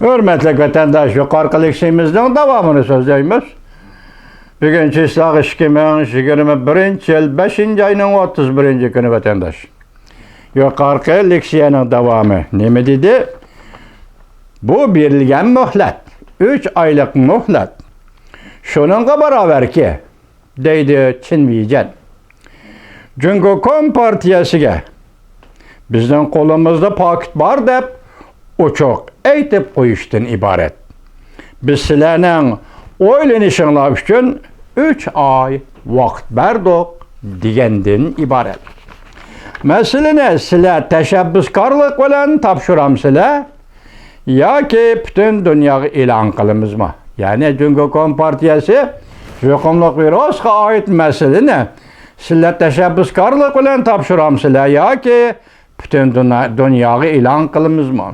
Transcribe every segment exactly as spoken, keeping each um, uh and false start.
ھۆرمەتلىك ۋەتەنداش، يۇقىرىقى لېكسىيىمىزنىڭ داۋامىنى سۆزلەيمىز. بۈگۈن چىسلاغ ئىككى مىڭ يىگىرمە بىرىنچى يىل بەشىنچى ئاينىڭ ئوتتۇز بىرىنچى كۈنى، ۋەتەنداش. يۇقىرىقى لېكسىيەنىڭ داۋامى نېمە دېدى؟ بۇ بېرىلگەن مۆھلەت، ئۈچ ئايلىق مۆھلەت. شۇنىڭغا باراۋەركى، دەيدۇ چىن ۋېيجەن. جۇڭگو كومپارتىيەسىگە بىزنىڭ قولىمىزدا پاكىت بار دەپ ئوچۇق ئېيتىپ قويۇشتىن ئىبارەت. بىز سىلەرنىڭ ئويلىنىشىڭلار ئۈچۈن ئۈچ ئاي ۋاقىت بەردۇق دېگەندىن ئىبارەت. مەسىلىنى سىلەر تەشەببۇسكارلىق بىلەن تاپشۇرامسىلەر؟ ياكى پۈتۈن دۇنياغا ئېلان قىلىمىزمۇ؟ يەنى جۇڭگو كومپارتىيەسى يۇقۇملۇق ۋىرۇسقا ئائىت مەسىلىنى سىلەر تەشەببۇسكارلىق بىلەن تاپشۇرامسىلەر ياكى پۈتۈن دۇنا-، دۇنياغا ئېلان قىلىمىزمۇ؟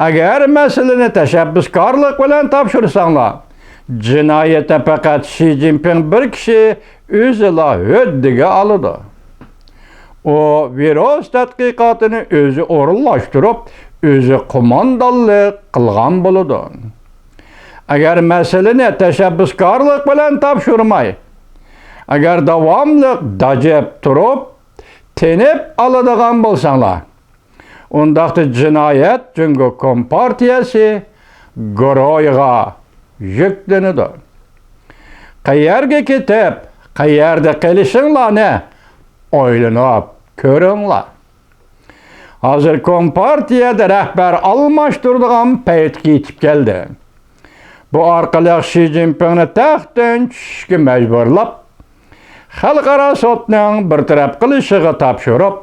ئەگەر مەسىلىنى تەشەببۇسكارلىق بىلەن تاپشۇرساڭلار، جىنايەتنى پەقەت شى جىنپىڭ بىر كىشى ئۆزىلا ھۆددىگە ئالىدۇ. ئۇ ۋىرۇس تەتقىقاتىنى ئۆزى ئورۇنلاشتۇرۇپ، ئۆزى قوماندانلىق قىلغان بولىدۇ. ئەگەر مەسىلىنى تەشەببۇسكارلىق بىلەن تاپشۇرماي، ئەگەر داۋاملىق داجىپ تۇرۇپ، تېنىپ ئالىدىغان بولساڭلار، ئۇنداقتا جىنايەت جۇڭگو كومپارتىيەسى گۇرۇھىغا يۈكلىنىدۇ. قەيەرگە كېتىپ، قەيەردە قېلىشىڭلارنى ئويلىنىپ كۆرۈڭلار. ھازىر كومپارتىيەدە رەھبەر ئالماشتۇرىدىغان پەيت يېتىپ كەلدى. بۇ ئارقىلىق شى جىنپىڭنى تەختتىن چۈشۈشكە مەجبۇرلاپ، خەلقئارا سوتنىڭ بىر تەرەپ قىلىشىغا تاپشۇرۇپ،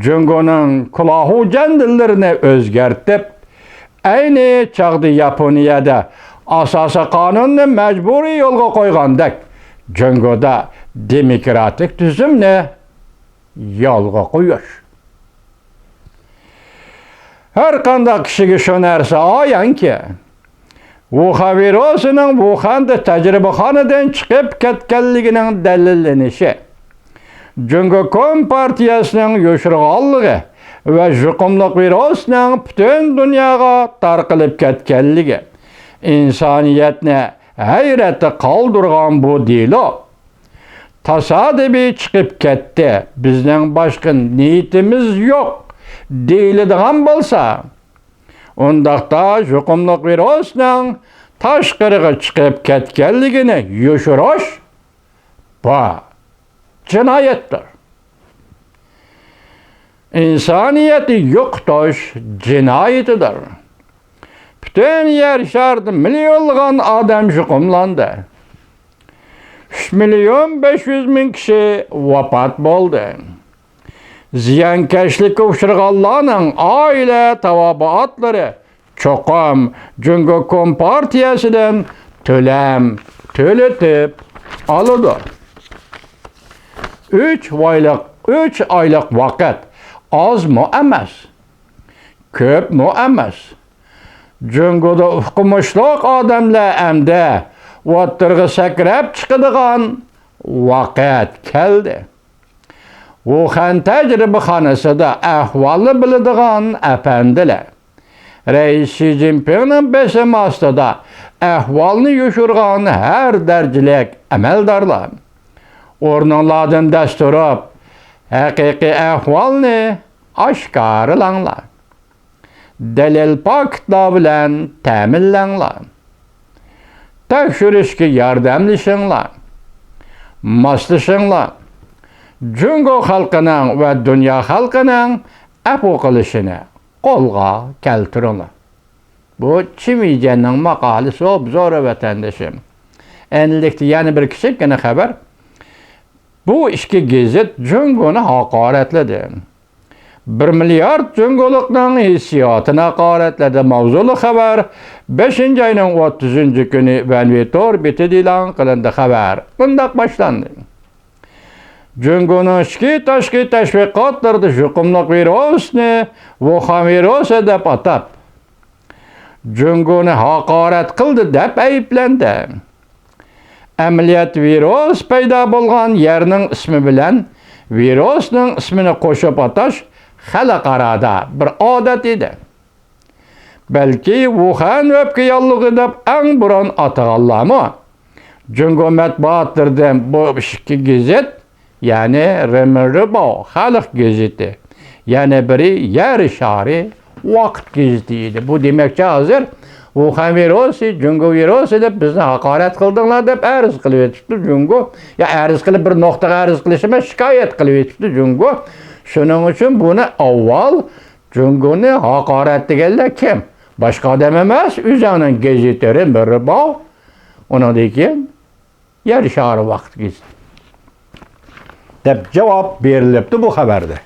جۇڭگونىڭ كۇلاھۇ جەندىللىرىنى ئۆزگەرتىپ، ئەينى چاغدا ياپونىيەدە ئاساسىي قانۇننى مەجبۇرىي يولغا قويغاندەك، جۇڭگودا دېموكراتىك تۈزۈمنى يولغا قويۇش. ھەر قانداق كىشىگە شۇ نەرسە ئايانكى، ۋۇخەن ۋىرۇسىنىڭ ۋۇخەندە تەجرىبىخانىدىن چىقىپ كەتكەنلىكىنىڭ دەلىللىنىشى، جۇڭگو كومپارتىيەسىنىڭ يوشۇرغانلىقى ۋە يۇقۇملۇق ۋىرۇسنىڭ پۈتۈن دۇنياغا تارقىلىپ كەتكەنلىكى، ئىنسانىيەتنى ھەيرەتتە قالدۇرغان بۇ دېلو تاسادىپىي چىقىپ كەتتى، بىزنىڭ باشقا نىيىتىمىز يوق دېيىلىدىغان بولسا، ئۇنداقتا يۇقۇملۇق ۋىرۇسنىڭ تاشقىرىغا چىقىپ كەتكەنلىكىنى يوشۇرۇش، بۇ جىنايەتتۇر. ئىنسانىيەتنى يوقىتىش جىنايىتىدۇر. پۈتۈن يەر شارىدا مىليونلىغان ئادەم يۇقۇملاندى. ئۈچ مىليون بەش يۈز مىڭ كىشى ۋاپات بولدى. زىيانكەشلىككە ئۇچرىغانلارنىڭ ئائىلە تاۋابىئاتلىرى چوقۇم جۇڭگو كومپارتىيەسىدىن تۆلەم تۆلىتىپ ئالىدۇ. ئۈچ ئايلىق، ئۈچ ئايلىق ۋاقىت ئازمۇ ئەمەس، كۆپمۇ ئەمەس. جۇڭگودا ئوقۇمۇشلۇق ئادەملەر ئەمدى ئوتتۇرىغا سەكرەپ چىقىدىغان ۋاقىت كەلدى. ۋۇخەن تەجرىبىخانىسىدا ئەھۋالنى بىلىدىغان ئەپەندىلەر، رەئىس شى جىنپىڭنىڭ بېسىمى ئاستىدا ئەھۋالنى يوشۇرغان ھەر دەرىجىلىك ئەمەلدارلار، ئورنۇڭلاردىن دەس تۇرۇپ، ھەقىقىي ئەھۋالنى ئاشكارىلاڭلار. دەلىل پاكىتلار بىلەن تەمىنلەڭلار. تەكشۈرۈشكە ياردەملىشىڭلار. ماسلىشىڭلار. جۇڭگو خەلقىنىڭ ۋە دۇنيا خەلقىنىڭ ئەپۇ قىلىشىنى قولغا كەلتۈرۈڭلار. بۇ چىن ۋېيجەننىڭ ماقالىسى، ئوبزورى، ۋەتەندىشىم. ئەنىلىكتە يەنە بىر كىچىككىنە خەۋەر. بۇ ئىككى گېزىت جۇڭگونى ھاقارەتلىدى. بىر مىليارد جۇڭگولۇقنىڭ ھېسسىياتىنى ھاقارەتلىدى ماۋزۇلۇق خەۋەر بەشىنچى ئاينىڭ ئوتتۇزىنچى كۈنى ۋەنۋېيتور بېتىدە ئېلان قىلىندى. خەۋەر مۇنداق باشلاندى. جۇڭگونىڭ ئىچكى تاشقى تەشۋىقاتلىرىدا يۇقۇملۇق ۋىرۇسنى ۋۇخەن ۋىرۇسى دەپ ئاتاپ، جۇڭگونى ھاقارەت قىلدى دەپ ئەيىبلەندى. ئەمەلىيەتتە ۋىرۇس پەيدا بولغان يەرنىڭ ئىسمى بىلەن ۋىرۇسنىڭ ئىسمىنى قوشۇپ ئاتاش خەلقئارادا بىر ئادەت ئىدى. بەلكى ۋۇخەن ۋەپكە ياللۇغى دەپ ئەڭ بۇرۇن ئاتىغانلارمۇ؟ جۇڭگو مەتبۇئاتلىرىدىن بۇ ئىككى گېزىت، يەنى رېمىنرىباۋ خەلق گېزىتى، يەنە بىرى يەر شارى ۋاقىت گېزىتى ئىدى. بۇ دېمەكچى، ھازىر ۋۇخەن ۋىرۇسى، جۇڭگو ۋىرۇسى دەپ بىزنى ھاقارەت قىلدىڭلار دەپ ئەرز قىلىۋېتىپتۇ جۇڭگو. يا ئەرز قىلىپ، بىر نۇقتىغا ئەرز قىلىش ئەمەس، شىكايەت قىلىۋېتىپتۇ جۇڭگو. شۇنىڭ ئۈچۈن بۇنى ئاۋۋال جۇڭگونى ھاقارەتلىگەنلەر كىم؟ باشقا ئادەم ئەمەس، ئۆزۈڭنىڭ گېزىتى رېمىنرىباۋ، ئۇنىڭدىن كېيىن يەر شارى ۋاقىت گېزىتى دەپ جاۋاب بېرىلىپتۇ بۇ خەۋەردە.